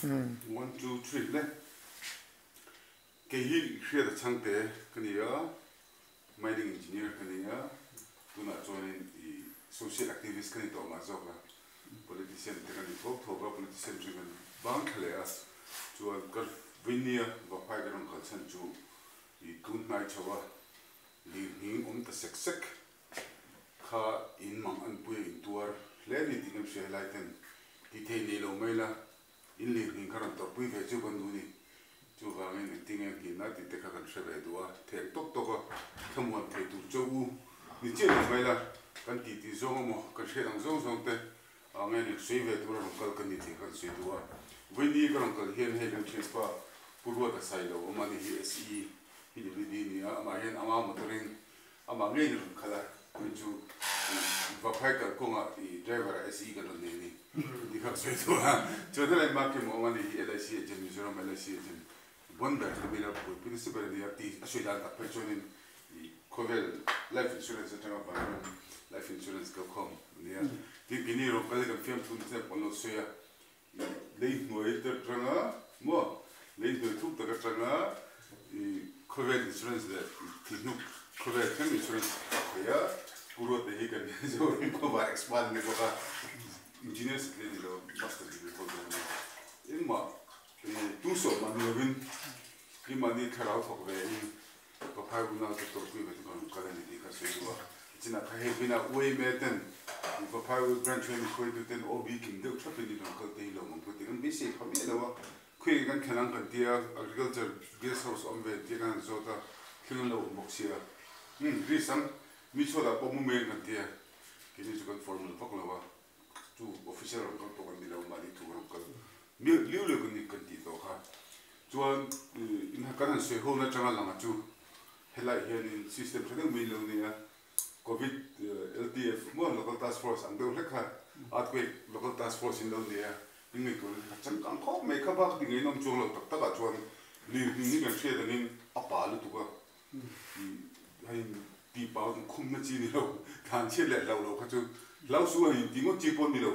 One two three le. Kei hi Hriata Chhangte ka ni a, mining engineer ka ni a, tunah chuanin i social activist ka ni tawh mah zawk a, politician te ka ni thawk thawk a, politician chu kan bang thla leh a, chuan ka Vainia Vaphai ka rawn kal chhan chu i tun hnai chho a, lirnghing awm ta sek sek kha in mang anpui a intuar hle a ni tih kan hria helai ten tih thei nei lo mai la. In lirnghing kha rawn tawrhpui ve chu kan duh ni. Chuvangin engtinge nghinna tih te kha kan hre ve duh a, theng tawk tawk a, thlamuan thei tur chu u ni chiah lo mai la, kan tih tih zawng emaw, kan hriat ang zawng zawng te ah nge ni sawi ve tura rawn kal kan ni tih kha kan sawi duh a. Vawiini ka rawn kal hian hei kan thianpa Pu Ruata Sailo awm a ni hi SE PWD ni a, amah hian ama motor-in Amah ngei ni rawn khalh a, tui chu Vaphai kalkawngah i driver ah SE kan rawn nei a ni tih kha ka sawi duh a. Chuan helai Mark Kim awm a ni hi LIC agent, Mizoram LIC agent bon ber chu mila buaipui nasa ber a ni a tih a sawi dan tak phei chuanin i khawvel life insurance atanga Vanram life insurance kalkhawm a ni a. Tin keini rawn kal hi kan fiamthu nasa pawh an lo sawi a, Lei hnuai te atanga maw lei hnuai thuk tak atanga i khawvel insurance leh thihhnuk khawvel thleng insurance a khawih a, Pu Ruata hi kan Mizoram khawva expert a ni bawk a, engineer satliah ni lo master degree holder a ni. Engmah tu sawh mah ni lovin keimahni thlarau thawk ve in Paphai unau te tawrhpui ve chu ka rawn kal a ni tih kha sawi duh a. Tichinah kha hei vinah UAMA ten i Paphai u branch hian hruaitu ten OB kim deuh thap in i rawn kal te hi lawm ang pawh tih kan beisei pha miah lo a. Khawiah kan khelh ang kan tia Agriculture guest house awm ve tia kan han zawt a, thil an lo awm bawk sia. Umm ri sang mi chhuatah pawh mu mai ang kan tia keini chu kan formal vak lo a, chu officer rawn kal pawh kan ni lo mahni thu rawn kal miah liu liu kan ni kan tih tawh kha. Chuan kan han sawi ho na atanga lang chu helaiah hianin system tha deuh mai lo nia Covid LTF maw Local Task Force ang deuh hlek kha Earthquake Local Task Force in lo nia in ngaihtuah na kha changkang khawp mai kha bak ti ngeihnawm chuang lo tak takah chuan lirnghing hi kan hriat angin a pa lutuk a hei tih pah khum na chi ni lo thlan chhiat leh hlauh loh kha chu hlau su a ni tih ngawt chi pawh ni lo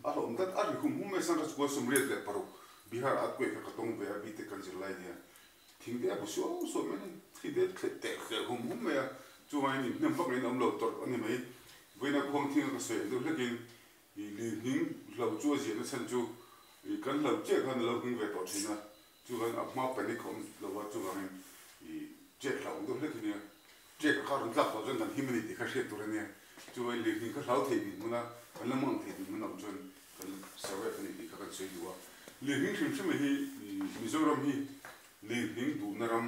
a hlawm tlat a ri hum hum mai sangha 26 Bihar earthquake kha ka tawng ve a BTech kan zir lai nia thing te a bu suau suau mai a ni thli te thleh teh thleh hum hum mai a chuvangin inhnem vak in awm lo tawrh a ni mai vawiina khuang thing a ka sawi ang deuh hlekin i lirnghing hlo chu a ziahna chhan chu i kan hlo chiah khan a lo nghing ve tawh thin a chuvangin a hma panic a awm lo a chuvangin i chet hlau ang deuh hlek hi nia chet a kha rawn tlak tawh chuan kan him a ni tih kha hriat tur a nia chuvangin lirnghing kha hlau thei dinhmun a kan la mang thei dinhmun a awm chuan Kan survive a ni tih kha kan sawi duh a. Lirnghing hrim hrim hi Mizoram hi lirnghing duhna ram,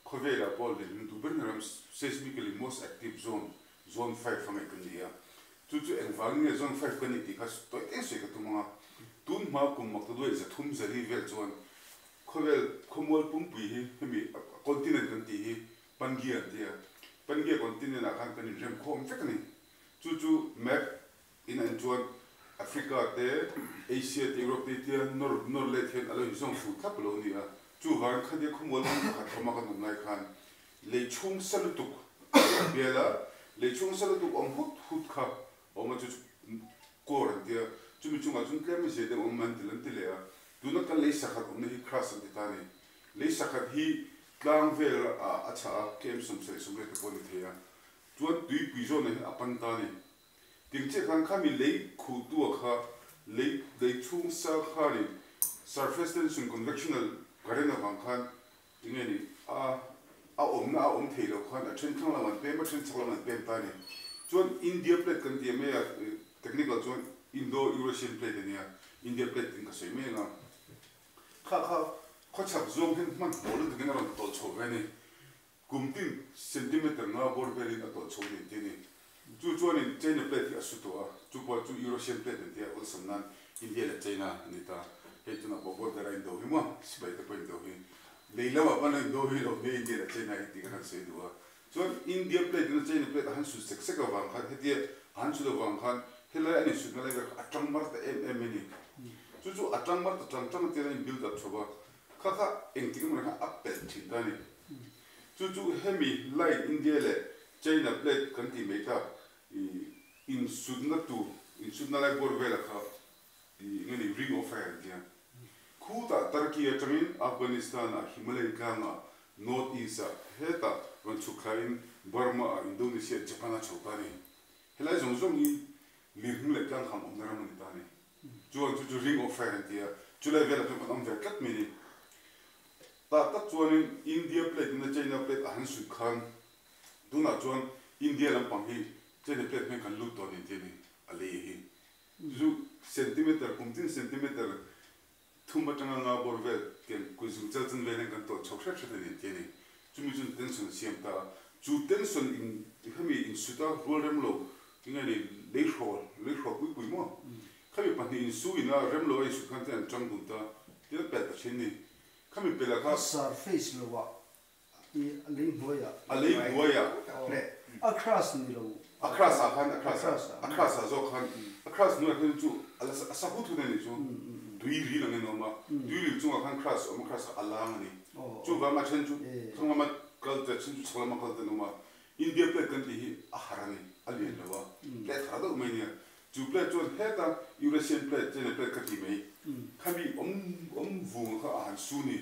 khawvelah pawh lirnghing duh berna ram seismically most active zone, zone five a ngaih kan ni a. Chu chu engvangin nge zone five kan nih tih kha tawi teng sawi ka tum ang a. Tun hma kum mak ta duai 300 zali vel chuan khawvel khawmual pumpui hi hemi continent kan tih hi Pangaea an ti a. Pangaea continent ah khan kan inremkhawm vek a ni. Chu chu map In an chuan Africa te, Asia te, Europe te tia nawr nawr let hian a lo inzawm fuh thlap a lo ni a. Chuvangin khatia khawmual hmun pakhat awma kan awm lai khan lei chhung sa lutuk a lo bial a, lei chhung sa lutuk awm hut hut kha a awm a, chu chu core an tia, chumi chungah chuan tlem a zia deuh awm an ti an ti leh a. Tuna kan lei sakhat awmna hi crust an ti ta a ni. Lei sakhat hi tlang vel ah a chhah a, KM 78 te pawh a ni thei a. Chuan tuipui zawnah hian a pan ta a ni. Ting chiah khan khami lei khuhtua kha lei lei chhung sa khanin surface tension convectional current avang khan enge ni a a awmna a awm thei loh khan a then thlang lam an pem a then chhak lam an pem ta a ni. Chuan India plate kan ti mai a technical chuan Indo-Eurasian plate a nia India plate tiin ka sawi mai anga kha kha khawchhak zawng hian hmanhmawh lutukin a rawn tawlh chho ve a ni. Kum tin centimeter nga bawr velin a tawlh chho nen ti a ni. Chu chuanin China plate hi a su tawh a, chu pawh chu Eurasian plate an ti a, awlsam nan India leh China a ni ta. Hei tunah pawh border a indo hi maw, sipai te pawh indo hi. Lei lamah pawh an lo indo hi lo nia India leh China hi tih kha kan sawi duh a. Chuan India plate in a China plate a han sut sek sek avang khan hetia a han sut avang khan helai an insutna lai vel kha a tang mar ta em em a ni. Chu chu a tang mar ta tang tang a tir a in build up chho a, kha kha engtik emaw khan a pelh thin ta a ni. Chu chu hemi line India leh China plate kan tih mai tak i insutna tur, insutna lai bawr vela kha i nge ni ring of fire an tia. Khutah Turkey atangin Afghanistan-ah Himalayan tlangah North East-ah hetah rawn chhuk thlain Burma-ah Indonesia, Japan-a chho ta a ni. Helai zawng zawng hi lirhnung leh tlang kham awmna ram a ni ta a ni. Chuan chu chu Ring of Fire an ti a, chulai velah chuan kan awm ve tlat mai a ni. Tah tak chuanin India plate nena China plate a han sut khan tunah chuan India lampang hi China plate hmang kan lut tawh a ni tih a ni a lei hi. Chu centimeter kum tin centimeter thum atanga nga bawr vel tiang kui zung chal chan vel hian kan tawlh chho hret hret a ni tih a ni. Chumi chuan tension a siam ta a, chu tension in khami insut a rual rem lo enge ni lei hrawl lei hrawl pui pui maw khami pahnih insu ina rem lo a insut khan te an tang dun ta tin a pelh ta thin ni khami pelh ah kha A surface lo ah I a lei hnuaiah. A lei hnuaiah. A crust ni lo. A crust ah khan a crust ah a crust ah zawk khan a crust hnuaiah khan chu a la a sa hut hut a ni chu tui ril ang in a awm a tui ril chungah khan crust a awm a crust kha a lang a ni chuvang a then chu thlang lama kal te a then chu chhak lama kal te an awm a India plate kan tih hi a har a ni a lian lo a plate har deuh mai a nia Chu plate chuan heta Eurasian plate, China plate kha ti mai, khami awm awm vunga kha a han su ni.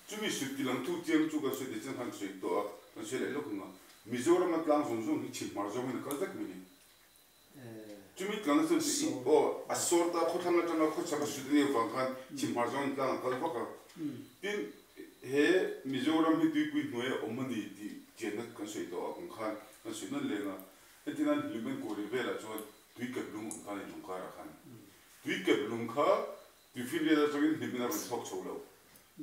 Chumi sut ti lang thu chiang chu kan sawi ti chiang khan sawi tawh a, kan sawi leh lawk ang a. Mizoram a tlang zawng zawng hi chhim hmar zawng in a kal vek mai ni. Chumi tlang chuan chu i aw a sawr ta khawthlang atanga khawchhak a sut a nih avang khan chhim hmar zawng in tlang a kal vak a. Tin, he Mizoram hi tuipui hnuai a awm a ni tih chianna kan sawi tawh ang khan kan sawi nawn leng a. Hetiang hlim an kuah rih velah chuan tui kep lung awm ta a ni lung karah khan. Tui kep lung kha tuifinriat atangin hlimin a rawn chhuak chho lo.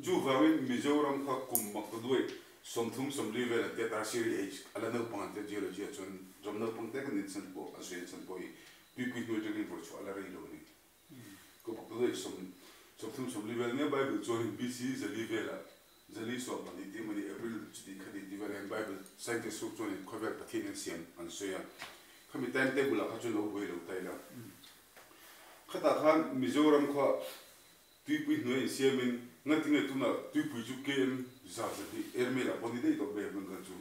Chuvangin Mizoram kha kum mak ta duai 30, 40 vel an tia Tertiary Age a la naupang an tia Geology ah chuan ram naupang te kan nin chhan pawh an sawi chhan pawh hi tuipui hnuai atangin rawn chhuah a la rei lo a ni. Kum mak ta duai 30, 40 vel nia Bible chuanin BC 400 velah 420 tih emaw ni April chuti khati tih velah hian Bible scientist ho chuanin khawvel Pathian an siam an sawi a, khami time table ah kha chuan lo buai lo ta ila. Khatah khan Mizoram kha tuipui hnuai insiamin ngatinge tunah tuipui chu KM 120 airmail ah pawh ni daih tawh Bay of Bengal chu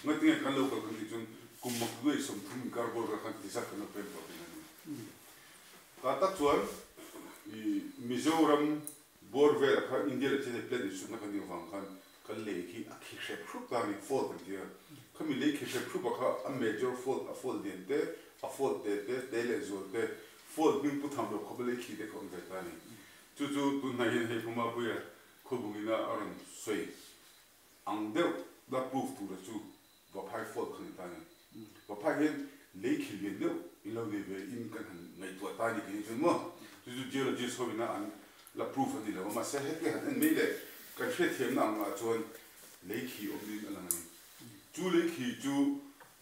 ngatinge kan lo kal kan tih chuan kum 130 inkar bawr vel khan ti zat kan lo pem tawh tihna a ni. Tah tak chuan i Mizoram Bawr velah khan India leh China plate insutna kan nih avang khan kan lei khi a khi hrep hrup ta a ni, fault kan ti a. Khami lei khi hrep hrup ah kha a major fault, a fault lian te, a fault te te, te leh zual te, fault hming pu tham lo khawp a lei khi te kha awm ve ta a ni. Chu chu tunhnai hian hei Phumapuia khawbungina a rawn sawi Ang deuh la proof tura chu Vaphai fault kha ni ta ni. Vaphai hian lei khi lian deuh in lo nei ve in kan han ngaihtuah ta ni kei chuan maw. Chu chu geologist ho ina an la proof a ni lo a, mahse heti han en mai leh kan hriatthiamna ang ah chuan lei khi awm niin a lang a ni. Chu lei khi chu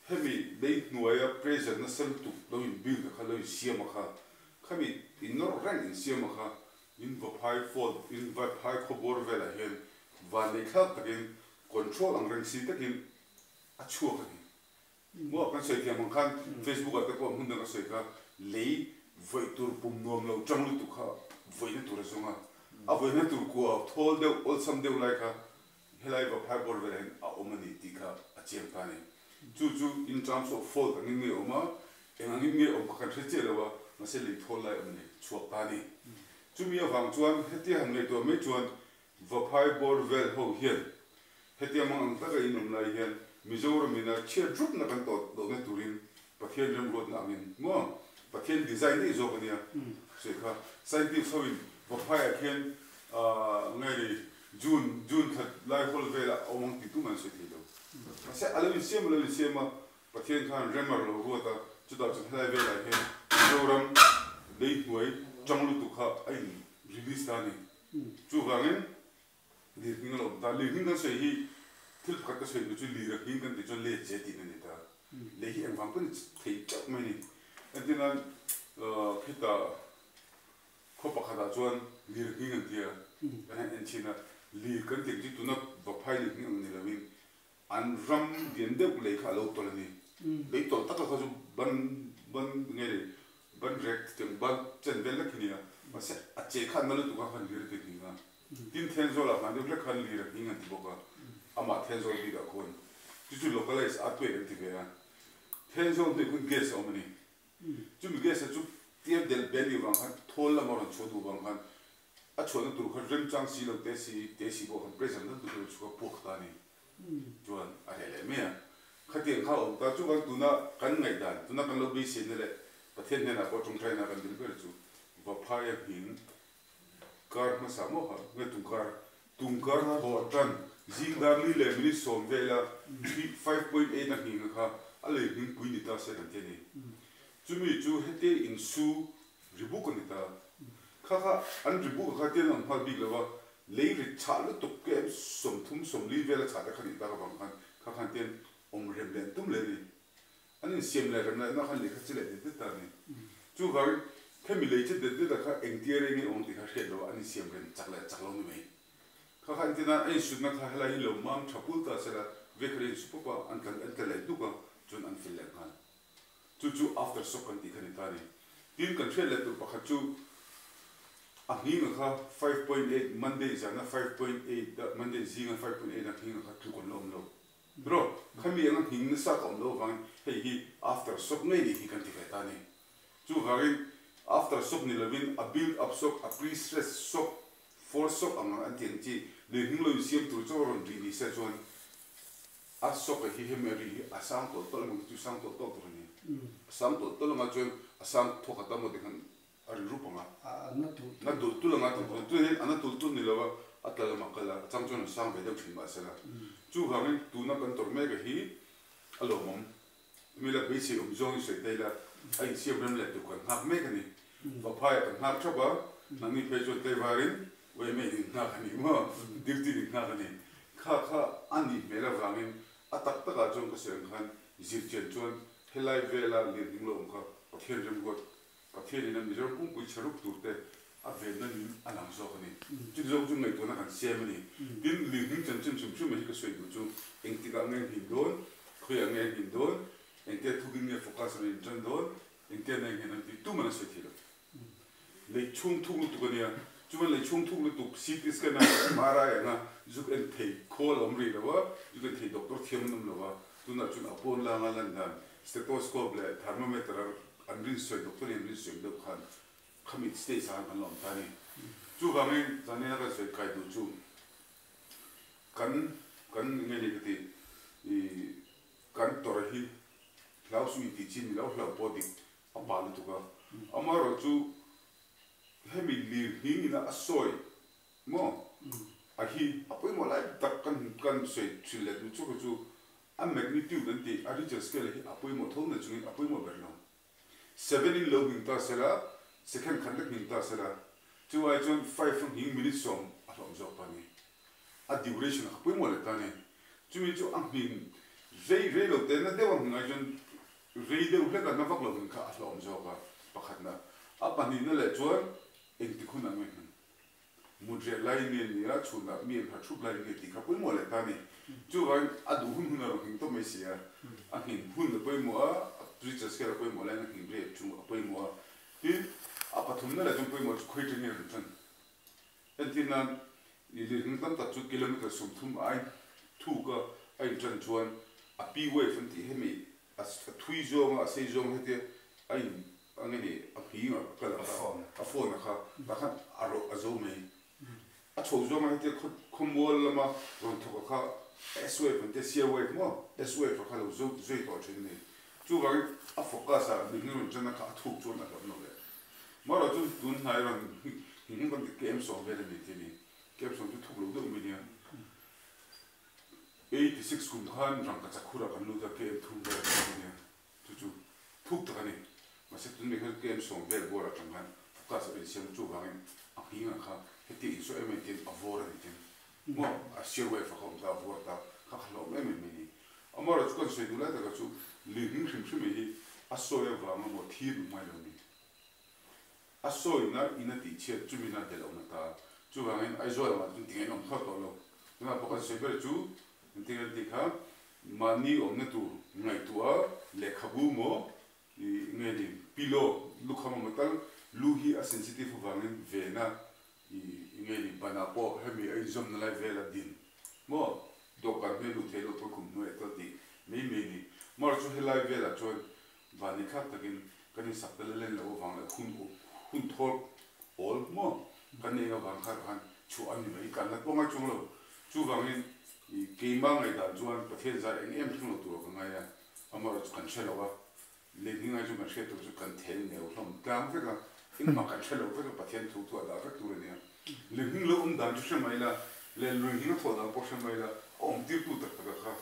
hemi lei hnuaia pressure nasa lutuk lo in build a kha lo in siam a kha, khami in nawr reng in siam a kha In Vaphai fault, in Vaphai khawbawr velah hian vanneithlak takin control ang reng si takin a chhuak a ni. Maw kan sawi thiam ang khan Facebook ah te pawh hmun dang ka sawi kha lei vawih tur pum nuam lo tang lutuk kha vawihna tur a zawng a, a vawihna tur kua thawl deuh awlsam deuh lai kha helai Vaphai bawr velah hian a awm a ni tih kha a chiang ta a ni. Chu chu in terms of fault angin nge awm a, Eng angin nge awm kha kan hre chiah lo a, mahse lei thawl lai awm nei chhuak ta a ni. Chumi avang chuan hetia han ngaihtuah mai chuan Vaphai bawr vel ho hian hetia mang ang taka in awm lai hian Mizoram ina chhiat rupna kan tawh lohna turin Pathian remruatna angin maw Pathian design daih zawk a nia sawi kha scientist ho in Vaphai ah khian nge ni June June thla lai hawl velah a awm ang tih tumah an sawi thei lo. Mahse a lo insiam a lo insiam a Pathian khan rem a lo ruat a, chutah chuan helai velah hian Mizoram lei hnuai tang lutuk kha a in release ta a ni. Chuvangin lir hming a lo awm ta. Lir hming kan sawi hi thil pakhat ka sawi duh chu lir a hming kan tih chuan le che tihna a ni ta. Lei hi engvang pawhin thei teuh mai a ni. Entirnan khitah khaw pakhatah chuan lir hming an ti a, kan han en chhin a, lir kan tih ang chu tuna Vaphai lir hming ang ni loin An ram lian deuh lei kha a lo tawlh a ni. Lei tawlh taka kha chu ban ban nge ni ban rek chutiang ban chen vel lek hi nia. Mahse a che kha a na lutuk a khan lir a ti nghing a. Tin Thenzawl ah khan deuh hlek khan lir a nghing an ti bawk a. Amah Thenzawl bik ah khuan chu chu localize earthquake an ti ve a. Thenzawl hnuai khan gas a awm a ni. Chumi gas a chu tia delh be a nih vang khan thawl lama rawn chhuah duh vang khan. A chhuahna tur kha remchang si lo te si te si pawh khan pressure nasa lutuk in chhuk a puak ta a ni. Chuan a reh leh mai a. Khatiang kha a awm ta chuvang tuna kan ngaihdan, tuna kan lo beiseina leh Pathian hnenah pawh tawngtaina kan dil ber chu Vaphaia hming kar hmasa maw kha nge tungkar, tungkar thawh tan zing dar li leh minute sawm vela three 5.8 a hming kha a lei hming pui ni ta se kan ti a ni. Chumi chu hetia insu Ribuk a ni ta. Kha kha an ribuk a kha tian an nghal bik lo va, lei rit chhah lutuk ke em 30 40 vel a chhah te kha nih tak avang khan kha khan tian awm rem leh an tum leh a ni. An insiam leh rem leh na khan lei kha chi leh det det ta a ni. Chuvangin khemi lei chi det det ah kha engtia reng nge awm tih kha hriat lo a an insiam rem chak leh chak lo ni mai. Kha kha entir nan a insutna kha helai hi lo mam tha pul ta sela vekha ri insu pawp a an tla an tla leh hnuk a chuan an fel leh nghal. Chu chu after shock kan tih kha ni ta a ni. Tin, kan hriat leh tur pakhat chu a hminga kha 5.8 Monday zana 5.8 a Monday zinga 5.8 a hminga kha tluk an la awm lo. Bro, khami anga hming nasa ka awm loh avangin hei hi after shock ngei nih hi kan ti ve ta a ni. Chuvangin after shock ni lovin a build up shock, a pre stress shock, force shock ang ang an tih ang chi lirhming lo insiam tur chaw rawn rih ni se chuan A sawk hi hemi a ri hi a sang tawlh tawlh emaw chu sang tawlh tawlh tur a ni. A sang tawlh tawlh anga chuan a sang thawk a tam maw tikhan a ri rup ang a. A na tulh tulh. Na tulh tulh anga tih tur hi a na tulh tulh ni lo a, a tla lamah kal a, a chang chuan a sang ve deuh thin mahsela. Chuvangin tuna kan tawrh mek a hi a lawmawm. Mi la beisei awm zawng i sawi ta ila a insiam rem leh tur kan nghak mek a ni. Vaphaiah kan nghak thap a, nangni phei chuan tlaivarin uaime in innghak a ni maw, duty in innghak a ni. Kha kha a nih hmel avangin a tak takah chuan ka sawi ang khan zirchian chuan helai vela lirhning lo awm kha Pathian remruat, Pathianin a Mizoram pumpui chhe rup tur te a venna nin a lang zawk a ni. Chuti zawk chu ngaihtuahna kan siam a ni. Tin, lirhning chanchin hrim hrim hi ka sawi duh chu engtikah nge a hnin dawn, khawiah nge a hnin dawn, engtia thukin nge focus a rawn intan dawn, engtia nge a hnin an tih tuman a sawi thei lo. Lei chhung thuk lutuk a nia, chuan lei chhung thuk lutuk CT scan a MRI anga zuk en thei khawl a awm rih lo a, zuk en thei doctor thiam an awm lo a, tunah chuan a pawn langa lan dan stethoscope leh thermometer a an rinsawi doctor in an rinsawi deuh khan khami stage ah khan kan la awm ta a ni. Chuvangin zanina kan sawi kai duh chu kan kan nge ni ka tih ih kan tawrh hi hlau suh intih chi ni lo hlauh pawh dik A pa lutuk a, amaherawhchu hemi lir hming ina a sawi maw a hi a pawimawh lai tak kan kan sawi thin leh duh chawk hi chu a magnitude an tih a Richter scale hi a pawimawh tho na chungin a pawimawh ber lo. Seven in lo hming ta sela, second khat lek hming ta sela, chu ai chuan five a hming minute 10 a hlawm zawk ta a ni. A duration a pawimawh leh ta a ni. Chumi chu a hming rei rei lo te na deuh a hming ai chuan Rei deuh hlek a na vak lovin kha a hlawm zawk a, pakhatna. A pahnihna leh chuan engtik hunah nge hman? Mut reh lai nge ni a, chhunah mi an har thup lai nge tih kha pawimawh leh ta a ni. Chuvangin a duh hun hun a rawn nghing tawp mai si a, a nghing hun a pawimawh a, a preacher scale a pawimawh laiin a nghing rei chung a pawimawh a. Tin, a pathumna leh chuan pawimawh chu khawi tangin a rawn tan. Entir nan, i lirhming tam tak chu kilometre 30 ai thuk a a intan chuan a P wave an tih hemi a thui zawnga a sei zawng hetia a in a nge ni a hming a kal a kha a phone a kha tah khan a rawh a zo mai. A chho zawnga hetia khaw khawmual lama rawn thawk a kha S wave an tia shear wave maw S wave a kha lo zo zui tawh thin a ni. Chuvangin a focus a mihring rawn tan a kha a thuk chuan a hlawm lo leh. Marawh chu tun hnai rawn hming kan ti KM 10 vel a ni tih a ni. KM 10 chu thuk lo deuh mai nia. 86 kum khan rangkachak khurah kan lut a KM 3 vel a ni nia. Chu chu thuk tak a ni. Mahse tun mai khan KM 10 vel buar atang khan focus a insiam chuvangin a hmingah kha heti insawi em em tin a vawr a ni tin. Maw a shear wave a kha awm ta a vawr ta kha kha hlawm em em mai ni. Amaherawhchu kan sawi duh lai takah chu lirhming hrim hrim hi a sawi avanga maw thir duh ngai lo ni. A sawina in a tih chhiat chu min a tel awm ta. Chuvangin Aizawl lamah chuan tingaih awm thlawt tawh lo. Tunah pawh kan sawi ber chu engtin an tih kha mahni awmna tur ngaihtuah a lehkhabu maw i nge ni pillow lukham awm atal lu hi a sensitive avangin vena i nge ni banah pawh hemi a inzawmna lai vela din maw dawhkan hmel luh theih loh pawh khum hnuaiah tal tih mai mai ni. Marawh chu helai velah chuan Vanni thlak takin kan insak tel a len loh avang leh hun hun thawl awl maw? Kan eng avang kha khan chhuah a ni mai, kan la pawh ngai chuang lo. Chuvangin i keimah ngaihdan chuan Pathian zai eng em thleng lo tur ka ngai a, amaherawh chu kan hre lo a, lehning ai chu kan hriat tur chu kan thel neu hlawm tlang vek a, engmah kan hre lo vek a, Pathian thu thu a dah vek tur a nia. Lehning lo awm dan chu hre mai la, leh luihning a thawh dan pawh hre mai la, a awm tirtu tak tak a kha.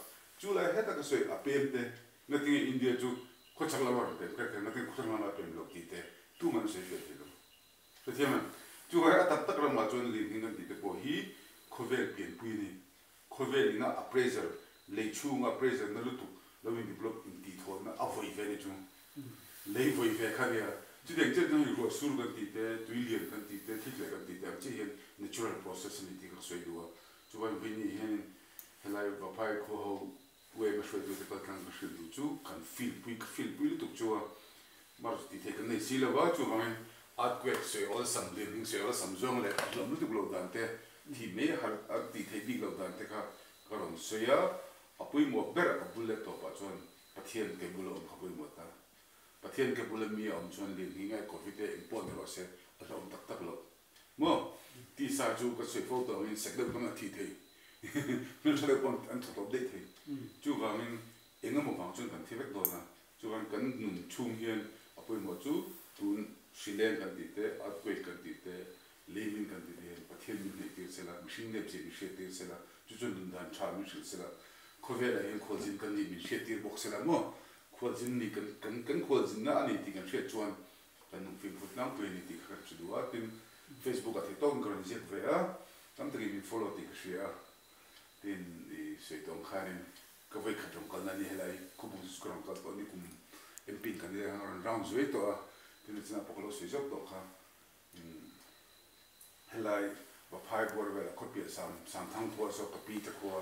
Chu lai heta ka sawi a pem te, ngatinge India chu khawchhak lama rawn pem kher kher, ngatinge khawchhak lama a pem lo tih te tuman an sawi fiah thei lo. Hrethiam em? Chu vai a tak tak ramah chuan lirnghing kan tih te pawh hi khawvel pianpui a ni. Khawvel ina a pressure, lei chhunga pressure na lutuk lo in develop in tih thawhna a vawi ve a ni chu. Lei vawi ve kha nia. Chutiang chiah chuan hei ruah sur kan tih te, tui lian kan tih te, thli tleh kan tih te ang chiah hian natural process a ni tih ka sawi duh a. Chuvain vawiin hianin helai Vaphai khua ho Web a hruaitute kaltlang ka hrilh duh chu kan feel pui ka feel pui lutuk chu a mar tih theih kan nei si lo va, chuvangin earthquake sawi awlsam lian hming sawi awlsam zawng leh a hlawm lutuk lo dan te thi mai a har a tih theih bik lo dan te kha ka rawn sawi a, a pawimawh ber a bul leh tawpah chuan Pathian ke bula awm kha pawimawh ta. Pathian ke bula mi a awm chuan lian hming nge covid e engpawh ni rawh se a hlawm tak tak loh. Maw? Tisa chu ka sawi fo tawh angin sek deuh pawn a thi thei. Hmeltha deuh pawn an tha tawp daih thei. Chuvangin eng emaw vang chuan kan thi vek dawn a. Chuvangin kan nun chhung hian a pawimawh chu tun hrileng kan tih te, earthquake kan tih te, leimin kan tih te hian Pathian min hnaih tir sela, mihring nep zia min hriat tir sela, chu chuan nun dan tha min hrilh sela, khawvelah hian khualzin kan nih min hriat tir bawk sela maw? Khualzin nih kan kan kan khualzinna a ni tih kan hriat chuan Kan nung fimkhur tlangpui a ni tih kha ka hre duh a, tin Facebook ah theih tawkin ka rawn ziak ve a, tam takin min follow tih ka hria a, tin i sawi tawh ang khanin ka vawi khat rawn kalna a ni helai khawpung chu ka rawn kal tawh a ni kum MP in kan nia khan ka rawn round zuai tawh a, tin a chinah pawh ka lo sawi zawk tawh kha helai Vaphai bawr velah khawpiah sam Samthang khua saw ka pi te khua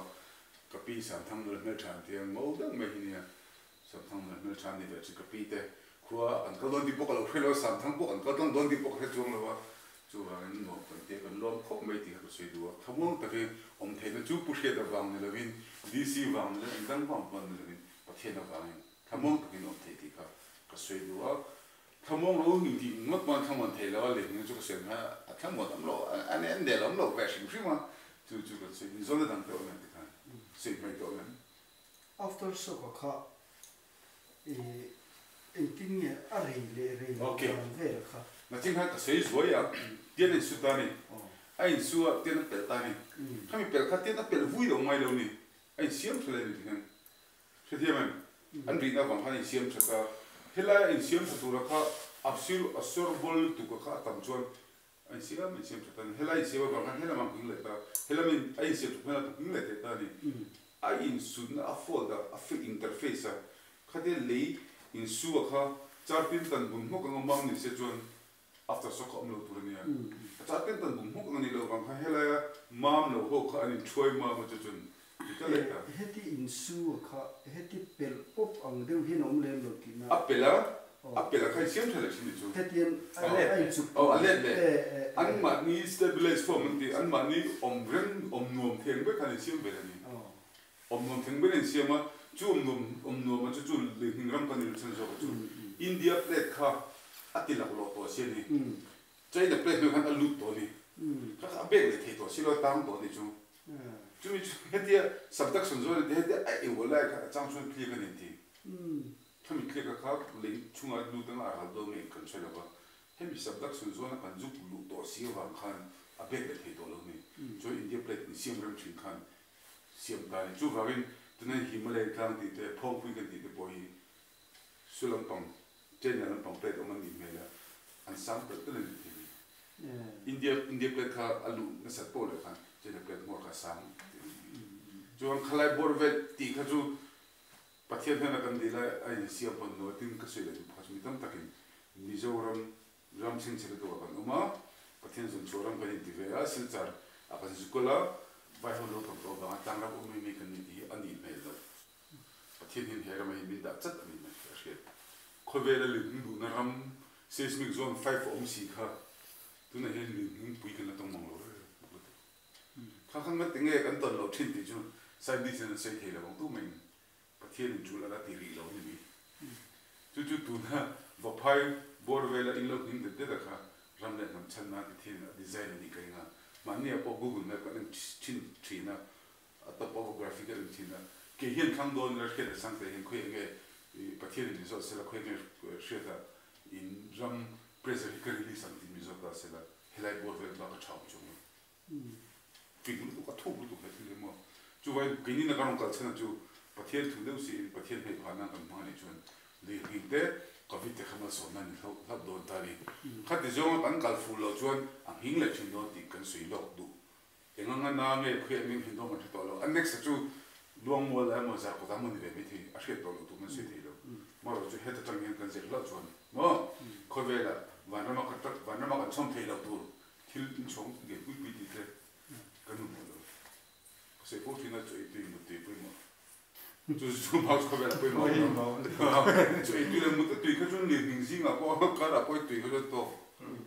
ka pi Samthang nula hmeltha an tia ngo deuh mai hi nia Samthang nula hmeltha an ni ve chu ka pi te Khua an kal dawn tih pawh ka lo hre lo a, Samthang pawh kan kal tlang dawn tih pawh ka hre chuang lo a, chuvangin nuam kan tia kan lawm khawp mai tih kha ka sawi duh a. Thlamuang takin awm theihna chu Pu Hriat avang ni lovin, DC vang ni lovin, engdang vang pawh ni lovin Pathian avangin thlamuang takin awm theih tih kha ka sawi duh a. Thlamuang lo ning tih ngawt pawn thlamuan thei lo a, lehning chu ka sawi hma a thlamuan awm lo, a nel awm lo ve hrim hrim a, chu chu ka sawi inzawn a dang tawh em tikhan sawi hmaih tawh em. After shock-a kha Engtin nge a rei leh rei loh dan vel kha? Nachin khan ka sawi zuai a, tian a insu ta a ni. A insu a, tian a pelh ta a ni. Khami pelh kha tian a pelh vui lo ngai lo ni. A insiam tha leh a ni ti hian. Hrethiam em? An rihna avang khan a insiam tha ta. Helai a insiam tha tura kha a sir a sawr bawl lutuk a kha a tam chuan A insiam a insiam tha ta a ni. Helai insiam avang khan helam a nghing leh ta. Helam in a insiam tha hmel a nghing leh thei ta a ni. A insutna a fold a, a interface a, khatia lei insu a kha charpin tan bun hmawk anga mam ni se chuan after shock kha awm lo tur a nia. A charpin tan bun hmawk anga nih loh avang khan helaia mam lo ho kha an inthuai mam a chu chuan ti ta leh ta. Heti insu a kha heti pelh pawp ang deuh hian a awm lem lo tihna. A pelh a, A pelh a kha i siam tha leh thin ni chu. Hetiang a inchuk pawh. A let leh. Anmahni stabilize form an tih, anmahni awm reng, awm nuam theng vek khan in siam vel a ni. Awm nuam theng ber in siam a, chu awm nuam, awm nuam a chu chu lehning ram kan inchhan zawk a chu. India plate kha a ti laklawh tawh si a ni. China plate hnuai khan a lut tawh a ni. Kha kha a bek leh thei tawh si lo, a tang tawh a ni chu. Chumi chu hetia subduction zone a ti, hetia a eu lai kha a chang chuan clear ka ni an ti. Khami thliak kha lei chhunga lut anga a ral dawn nge kan hre lo va, hemi subduction zone a kan zuk luh tawh si avang khan a bek leh thei tawh lo ni. Chuan India plate in siam rem thin khan siam ta a ni. Chuvangin tunah Himalaya tlang tih te, Phawngpui kan tih te pawh hi Su lampang, China lampang plate awm an nih hmel a, an sang telh telh a ni thei ni. India India plate kha a luh nasat pawh leh khan China plate hmuar kha a sang tih a ni. Chuan khalai bawr vel tih kha chu Pathian hnena kan dil a, a insiam pawn lo a tin ka sawi leh duh phah chu mi tam takin Mizoram ram chhengchhe lutuk ah kan awm a, Pathian zawn chhuah ram kan inti ve a, Silchar ah kan zukawl a, vai ho lo tam tawh avanga tlangram awm mai mai kan ni tih hi a nih hmel loh. Pathian hian he ramah hian min dah chat a nih hmel a hriat. Khawvela lirnghing duhna ram seismic zone 5 a awm si kha tunah hian lirnghing pui kan la tawng mang lo reng reng lutuk. Kha kha ngati nge kan tawn loh thin tih chu scientist in an sawi thei lo ang tu maiin Pathian in tul a la ti rih lo a ni mai. Chu chu tuna Vaphai bawr vela in lo hming det det a kha ram. Ram leh hnam chhan nan ti thin a design a nih ka ring a, mahni ah pawh Google Map kan en thin thin a, a topography kan en thin a, kei hian thlang dawn ila hriat a chang te hian khawi enge Pathian in min zawt sela khawi enge hriat a in ram pressure hi ka release ang tih min zawt ta sela helai bawr vel bak a tha awm chuang lo. Fing lutuk a thuk lutuk he thil hi maw. Chuvangin keini na kan rawn kal chhan chu Pathian thu deuh siin Pathian hmei phah nan kan hmang anih chuan lui hming te Covid te kha malsawmna ni hlauh hlauh dawn ta a ni. Khati zawnga kan kal fuh loh chuan a nghing leh thin dawn tih kan sawi lawk duh. Eng anga na nge khawi an nghing dawn kan hre tawh lo. A next a chu Luangmual emaw Zarkawt ah maw ni ve maithei a hriat tawh loh tur kan sawi thei lo. Marawh chu heta tang hian kan zir hlauh chuan maw khawvelah vanrama vanrama kan chhawm theih loh tur Thil inchhawng nge pui pui tih te kan hmu hmuh lo. Ka sawi fo thin a, chaw ei tui mut tui pawimawh. Chu chu mau chu khawvel ah pawimawh lo. Chaw ei tui leh mut a tui kha chuan lirhning zingah pawh karah pawh i tui kha chuan tawk.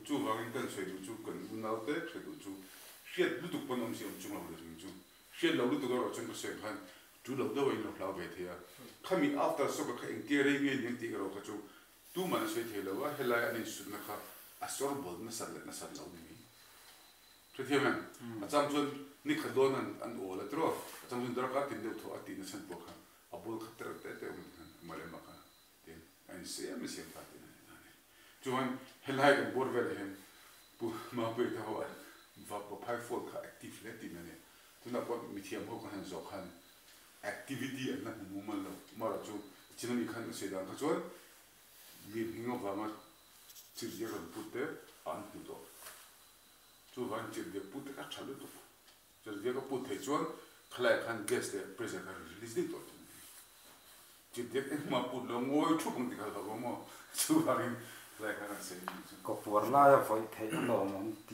Chuvangin kan sawi duh chu kan unau te hre duh chu hriat lutuk pawn awm si awm chung lo lirhning chu. Hriat lo lutuk erawh chuan ka sawi ang khan tu lo deuh a in lo hlau ve thei a. Khami after shock a kha engtia rei nge niang tih erawh kha chu Tuman a sawi thei lo a, helai an insutna kha a sawr bawl nasat leh nasat lo ni mai. Hrethiam em? A chang chuan ni khat dawn an an awl a tiraw? A chang chuan darkar tin deuh thaw a tih nachhan pawh kha a bawl khat tereuh te te awm ti khan a mal ema kha tin a insiam insiam ta tih na ni ta a ni. Chuan helai kan bawr velah hian Pu Mapuia te ho an va phai fawl kha active hle tih na ni. Tunah pawh mithiam ho kan han zawh khan Activity an la hmu mumal lo. Amaherawh chu Chinami khan a sawi dan kha chuan mi hming avanga chirhdiak rawn put te an hmu tawh. Chuvangin chirhdiak put te kha tha lutuk. Chirhdiak a put theih chuan khalaiah khan gas leh pressure kha rawn release daih tawh thin a ni. Chirhdiak engmah put lo ngawi thup ang ti kha hlauh ang maw? Chuvangin khalaiah khan an sawi a nih chu. Kawpuar laia vawih theih a lawmawm tih.